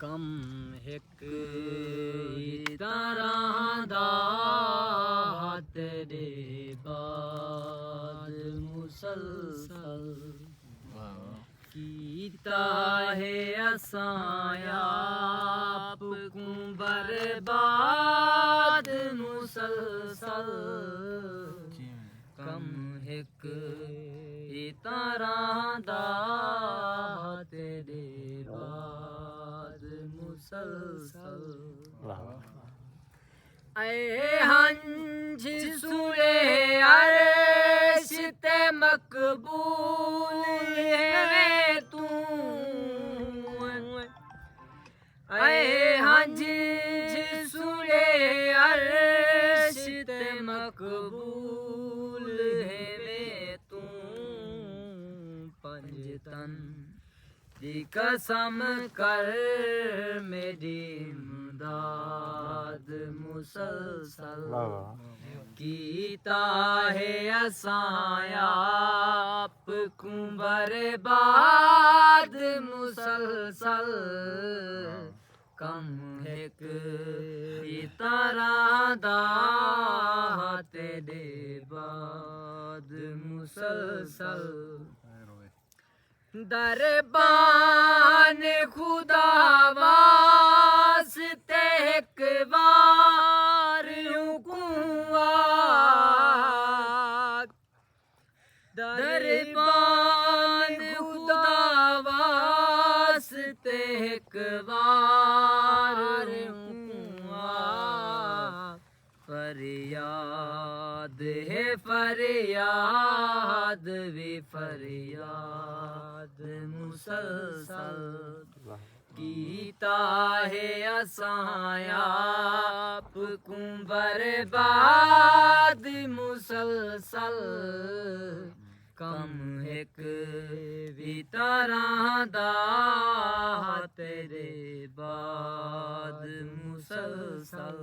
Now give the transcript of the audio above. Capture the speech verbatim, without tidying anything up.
کم ہک ہی طرح دا تیݙے بعد مسلسل۔ کیتا ہے اساں آپ کوں برباد مسلسل۔ کم ہک ہی طرح دا تیݙے بعد مسلسل۔ اے ہنج سوئے عرش تے مقبول ہے توں۔ اے ہنج سوئے عرش تے مقبول ہے توں۔ پنج تن دی قسم کر میݙی امداد مسلسل۔ کیتا ہے اساں آپ کوں برباد مسلسل۔ کم ہک ہی طرح دا تیݙے بعد مسلسل۔ دربان خدا واسطے ہک وار ہوں کوں آ۔ دربان خدا واسطے ہک وار ہوں آ۔ فریاد ہے فریاد وی فریاد مسلسل۔ کیتا ہے اساں آپ کوں برباد مسلسل۔ کم ہک وی طرح دا تیݙے بعد مسلسل۔